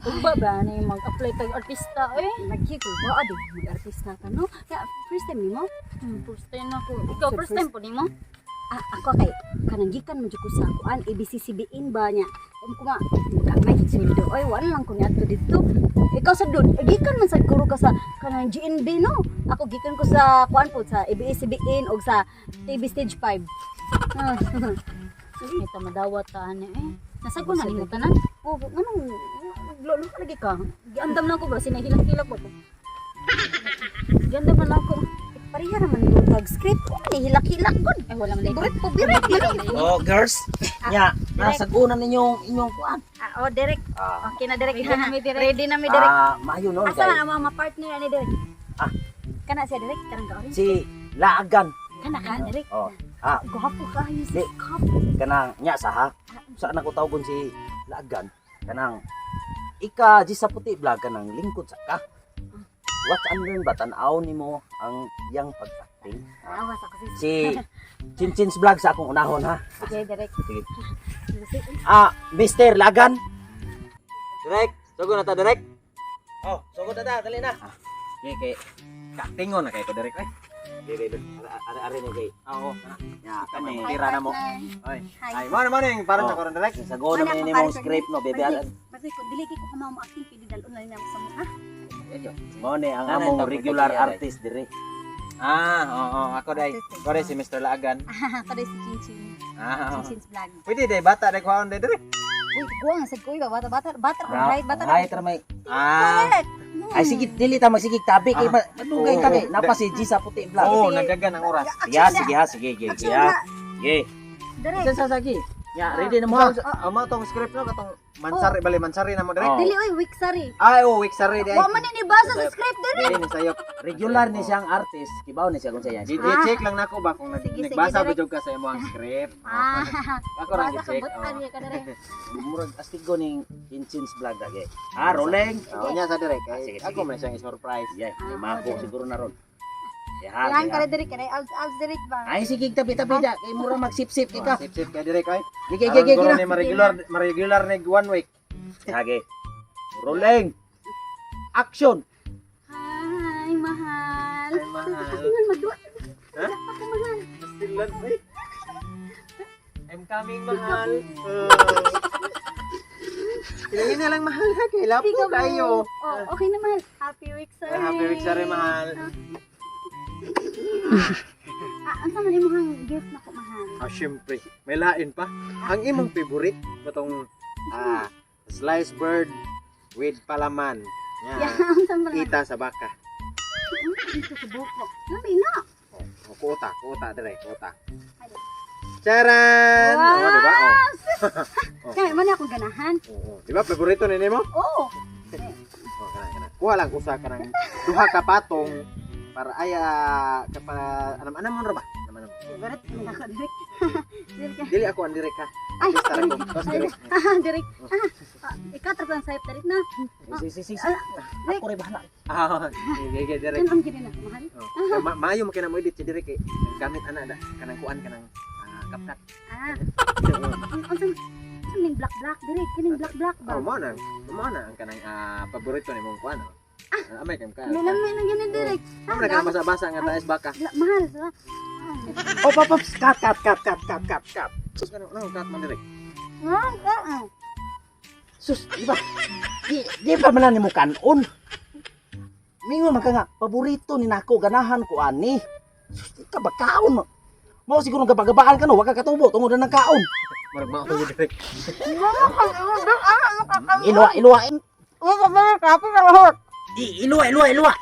Tugba ba ni mag-apply tag artista eh. Lagi ko ba adi mag-artista ka, no? Kaya first time nimo? First time na ako. Ikaw So, first time po nimo? Ah, ako kay kanang gikan man jud ko sa kuan ABCCBN ba niya. Ko ma gamay kay sweldo. Oy, wala lang ko niadto didto. Ikaw sa dun, eh, gikan man sad guro ka sa kanang GNB, no? Ako gikan ko sa kuan po sa ABS-CBN og sa TV Stage 5. Ah, Ay, ta madawat ta ani eh. Nasa ko na nimo tanan. Oh, nganong lolo ka lagi ka? Giandam na ako ba sinahilak-hilak ba ko. Giandam na lang ako. Pareha naman yung tag script. Oh, ni hilak-hilak gud. Ay, wala man. Favorite po, birit man. Oh, girls. Nya, nasa guna ninyong inyong kuan. Ah, oh, Derek. Ah, Okay na, Derek. Ready na mi, Derek. Ready na mi, Derek. ah, maayo noon Asa kay man ang mga partner ani, Derek? Ah. Kana siya, Derek, kanang ka-orange. Si Laagan. Kana ka, Derek. Oh, ah, Gwapo kayo Di. si Gwapo. Kanang nya sa ha. Saan ako tawgon si Laagan? Kanang ika di sa puti vlog kanang lingkod sa ka. Watch and learn ba, tan-aw nimo ang iyang pag-acting. Ah, Awas ako sis. si Chinchin's Vlog sa akong unahon ha. Sige, Derek. Sige. Sige. Ah, Mr. Lagan. Direk, sugo na ta, Direk. Oh, sugod na ta, dali na. Kay kay katingon na kay ko, Direk, ay. Dili, dili. Are are ni kay. Oo. Nya kani. Tira na mo. Ay. Hi. Ay, mo na mo ning parang Oh. sa karon, Direk. Sa go naman ni mong script no, bebe. Basta ko dili kay ko kamaw mo acting pili dalon lang namo sa mga. Mo ni ang Nanay, among tawag ko regular kay Kuya, artist dire. Ah, oo, ako day. Ako day si Mr. Laagan. Ah, ako si Chinchin. Ah. oo. Chinchin's Vlog. Pwede day bata day kuhaon day, Direk. Uy, guwang sad ko iba bata bata bata right bata. Right ra may. Ah. Correct. Ay sige, dili ta magsigig tabi kay Ah. madugay Oo. ta kay napa si G sa puti vlog. Oo, Sige. nagdagan ang oras. Sige ha, sige ha, sige, sige, Action sige ha. na. Sige. Direk. Isa sa sagi. Ya, ready na mo ha. Ah, mo tong script no katong mansari bali mansari na mo, Direk. Oh. Dili oy, week sari. Ay, oh, week sari day. Wa man ni basa sa script, Direk. Dili ni sayop. Regular ni siyang artist, kibaw ni siya kung siya. Di check lang nako ba kung Sige, sige, nagbasa ba Direk. jud ka sa imong script. Ah, Ako ra basa ka gi-check. butan ka, Direk. Murag astigo ning Chinchin's Vlog lagi. Ah, rolling. Oo, nya sa Direk. Ah, Ay, sige, ako sige. man siyang surprise. Yeah, may mako siguro na ron. Ya, Yan sige, ka ha. Direk, kay abs abs Direk ba. Ay sige, tabi tabi da kay mura magsipsip kay ka. Sip sip ka, Direk, ay. Sige, sige, sige. Aron ni ma-regular ma-regular ni one week. Sige. Rolling. Action. Hi, mahal. Ay, mahal. Ako man magduwa. Ha? Ako mahal. Still eh. I'm coming, mahal. Ilangin na lang, mahal, ha. Kay lapo Ikaw ba? kayo. Oh, okay na, mahal. Happy week, sir. Ah, happy week, sir, mahal. Ah, unsa man imong gift nako, mahal? Ah, syempre. May lain pa. Ang imong favorite, batong sliced bird with palaman. Yeah, Yeah. unsa man? Kita sa baka. Dito sa buko. Lami na. Oh, kuota, kuota, dire, kuota. Charan! Oh, di ba? Oh. Wow! Kaya man ako ganahan. Oo. Di ba paborito ni nimo? Oh. Oh, kana kana. Kuha lang usa ka ng duha ka patong para ay kapa anam-anam mo ra ba? Anam-anam. Favorite ni ako, Direk. Direk. Dili ako ang direk ha. Ay, Artista ra ko. Tapos direk. Ah, Direk. Ah, ikaw tra sayop, Direk, na. Sige, sige, sige. Ah, Ako rin bahala. Ah, sige, sige, direk. Kan ang gini na, mahal. Oh. Maayo mo kina mo edit si direk eh. Gamit ana da kanang kuan kanang kapkat. Ah, ang unsa unsa ning black black, Direk, kining black black ba? Oh, mo na ang kanang paborito ni mong kuan. Oh. Ah, amay kam ka. Ano lang may nang Direk. Amo na kanang basa-basa nga taas baka. Mahal sa. Oh, pop, pop, cut, cut, cut, cut, cut, cut, cut. Sus kanang no cut man direk. Ah, ah. Sus, di ba? Di ba man na nimo kanon? Mingon man ka nga, paborito ni nako, ganahan ko ani. Sus, di ka ba kaon mo? Mao siguro gabagabaan ka no, wa ka katubo tungod na ng kaon. Murag mao ko direk. Iluwa, iluwa. Iluwa, iluwa, iluwa.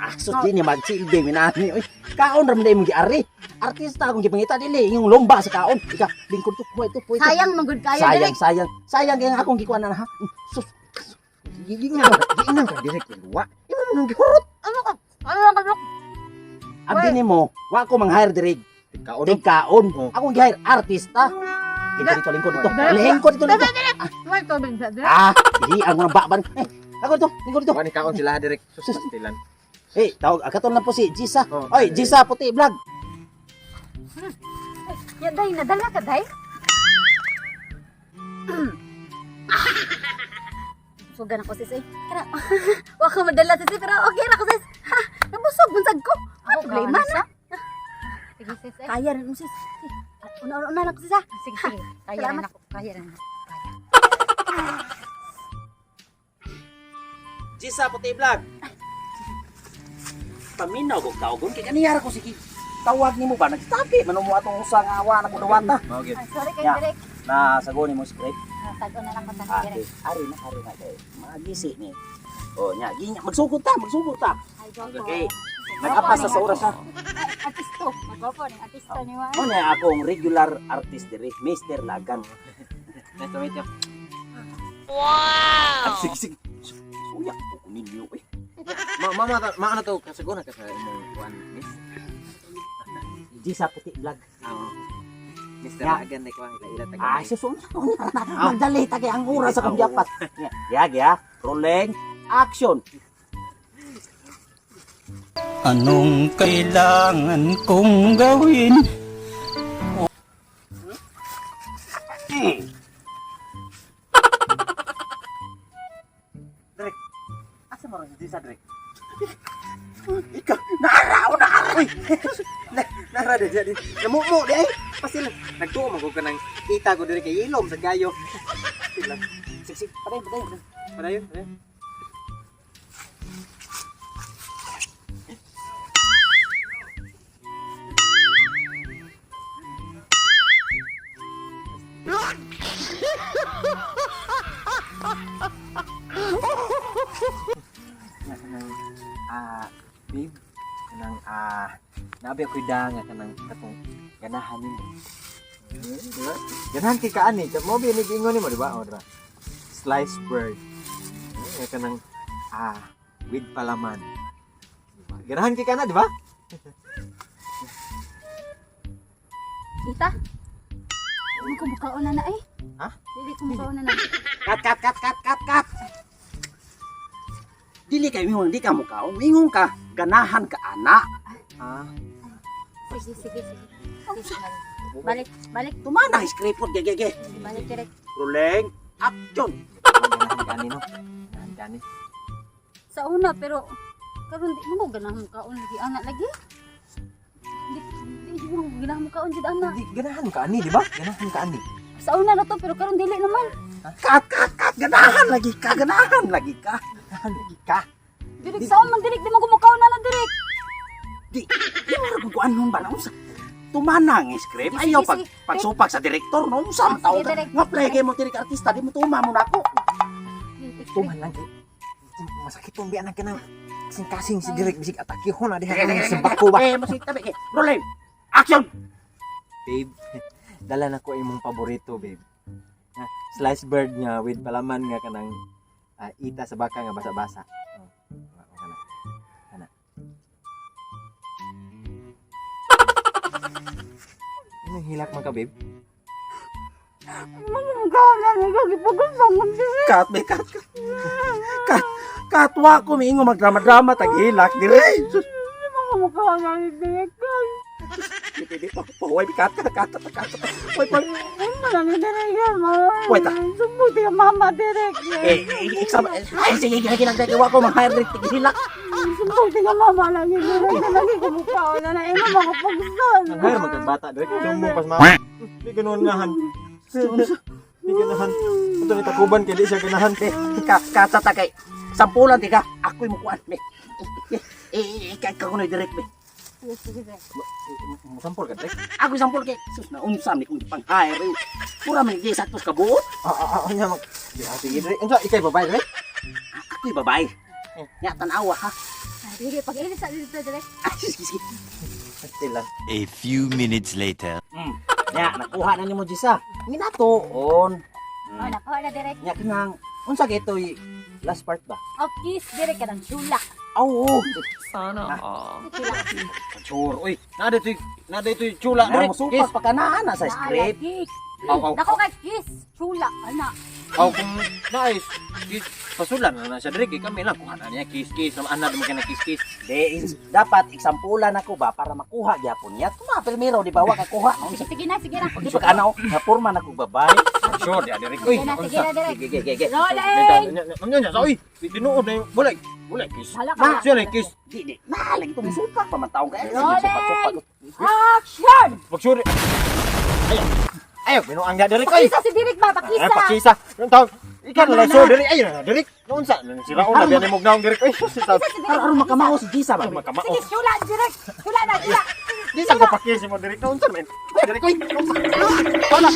Ah, sus, di niya magsilbi minani. Oy, kaon ra man day imong giari. Artista akong gipangita dili, yung lomba sa kaon. Ika, lingkod to, kuha ito, kuha ito. Sayang man gud kayo, Sayang, Direk. sayang. Sayang kaya nga akong gikuha na ha. Sus. Giingan ka, giingan ka direk luwa. Imo mo nang gihurot. Ano ka? Ano lang ka? Abi nimo, wa ko mang-hire diri. Kaon. Tig kaon. Oh. Akong gi-hire artista. Lingkod dito, lingkod dito. Lingkod dito, lingkod. May tubig sa Direk. Ah, di ang mga baban. Eh, ako dito, lingkod dito. Kuan ni kaon sila direk. Sus pastilan. Eh, tawag katon lang po si Gisa. Oh. Oy, Gisa puti vlog. Ya day, nadala ka day. Nabusugan ako, sis eh. Kana, wa ko madala, sis eh, pero okay ra ko, sis. Ha, nabusog man sad ko. Ano problema na? Sige, sis eh. Kaya rin mo, sis. Una-una lang ko, sis, ha. Sige, sige. Kaya rin Salamat. ako. Kaya rin ako. Kaya. Jisa Puti Vlog. Paminaw kog tawgon kay kaniyara ko sige. Tawag nimo ba nagtabi man mo atong usa nga awa na ko dawata. Mao gyud. Ay, sorry kay Yeah. Direk. Na sagon nimo script. Ah, Sago na lang ko sa Ah, Direk. ari na ari na kay magisi ni. Oh nya, ginya magsugod ta, magsugod ta. Ay, gwapo. Okay. Nag-apas sa oras ha. Ay, artisto. Magwapo ni artisto ni Juan. Mo na akong regular artist diri, Mr. Lagan. Nice to meet you. Wow. Sige sige. Suya ko ko ninyo eh. Ma ma ma, ma ano to kasaguna ka sa imong kuan, miss? Jisa Puti Vlog. Ah. Mr. Yeah. Lagan ni ko ila ila taga. Ay, susunod. Magdali ta kay ang oras sa kamyapat. Ya, ya. Rolling. Action. Anong kailangan kong gawin? Drek. Asa mo ron si Jisa, Drek? Ikaw, naaraw, naaraw. Nara di di. Namumo di ay. Pasil. Nagtuo man ko kanang kita ko diri kay ilom sa gayo. Sila. Sige, sige, patay, patay. Padayon, padayon. Nga kanang babe, kanang nabi ako'y da nga kanang katong ganahan nimo. Di ba? Ganahan kay kaan eh. Mo ba yung ingon nimo, di ba? O, di ba? Sliced bread. Nga kanang with palaman. Di ba? Ganahan kay kana, di ba? Ita? Hindi ko mukaon na na eh. Ha? Dili ko mukaon na na. Cut, cut, cut, cut, cut, cut. Dili kay mingon, di ka mukhaon. Mingon ka, ganahan ka, ana. Ah, Sige, sige, sige. Sige, balik. Balik, balik. Tumana, script, ge, ge, ge. Balik, direk. Rolling. Action. ganahan kani no. Ganahan kani. Sa una, pero karon di mo ganahan mukaon lagi ana lagi. Di di mo ganahan mukaon jud ana. Di, ganahan ka ani, di ba? Ganahan ka ani. Sa una na to pero karon dili naman. Cut, cut, cut. Ganahan lagi ka, ganahan lagi ka. Ganahan lagi ka. Direk sa man direk di mo gumukaon na na direk. Di, di mo rin kung anong ba na unsa. Tumana ang script. Sige, Ayaw pag, sige. pagsupak sa direktor, no? Unsa man Sige, tao ka. direk. Nga plege mo tirik artista, di mo tuma mo na ako. Tuman lang kay masakit tong biyan ka nang kasing-kasing si Direk bisig atakihon na diha kanang sa bako ba. Eh, masig tabi. Eh, rolling. Action! Babe, dala na ko imong paborito, babe. Nga, sliced bird nga with palaman nga kanang ita sa baka nga basa-basa. Oh, oh, kana. Kana. Anong hilak man ka, babe? Manggaon na lagi pagusang man direk. Cut, be, cut, cut. Cut, cut, wa ko miingo magdrama-drama, taghilak, dire. Sus, Di mo gumukaon na ni direk. di, di, di, pahuway, cut, cut, cut, cut, cut. Wait, wait. Ano na ni direk ma. Wait, ah. Sumuti ka mama direk. Eh, eh, exam, eh, ay, sige, sige, sige, sige, wa ko mag-hire rin, taghilak. Sumuti ka mama lagi direk. Lagi gumukaon na na imo mga pagsan. Ang hayar magkagbata, Direk. Sumbong pas mama. Di ganoon ngahan. Di ganahan. Ito ni takuban kay di siya ganahan. Eh, cut, cut, sa takay. Sampulan, di ka, ako'y mukuan, be. Eh, eh, eh, ikaw ko na direct, be. Sige, sige, sige. Musampol ka, Direk. Ako'y sampul kay, sus, na unsam ni kong ipang-hire. eh. Pura man, di, saktos ka buot. Nya mag. Di, sige, Direk. Unsa ikay babae, Direk? Ako'y babae. Nya, tanawa, ha? Ah, Sige, pag-ilis sa dito direk. Ay, sige, sige. Sila. A few minutes later. Nya, nakuha na nimo Jisa. Ginatuon. Oh, nakuha na direk. Nya kinang unsa kay ito'y last part ba? Oh, kiss direk ka ng chula. Aw, oo. Chula. Sure, uy. Nada to'y nada to'y chula, Na Direk. mosupak pa ka na ana sa Naala, script. kiss. Aw, aw. Dako kay kiss. Chula, ana. Aw kung nice. Kiss pasulan na na siya Direk. Eh, kami lang kuha na niya kiss kiss. Sama ana mo kana kiss kiss. Di dapat eksampulan ako ba para makuha gyapon niya. Tuma primero di ba wa ka kuha. Sige, sige na, sige na. Di pa ka ana oh, nga porma na kog babae. Sure, di Derek. Uy, Sige na, sige na, Derek. Ge ge ge ge. Rolling! Ano niya? Uy, tinuod na yung wala. Wala kiss. Hala ka. Siya na kiss. Di di. Na lagi tong supak pa man taong kay. Rolling! Action! Pag sure. Ayaw. Ayaw, binuang niya Derek. Uy. Pakisa si Derek ba? Pakisa! Ay, pakisa. Anong tawag? Ikaw na lang so Derek. Ayun na Derek. Noon sa sira una biyan mo gnaong Derek. Uy, si tawag. Aron aron makamao si Gisa ba. Makamao. Sige, sula, Derek! Sula na, sula! Di sa ko pakis mo Derek. Noon sa men. Derek, uy. Wala.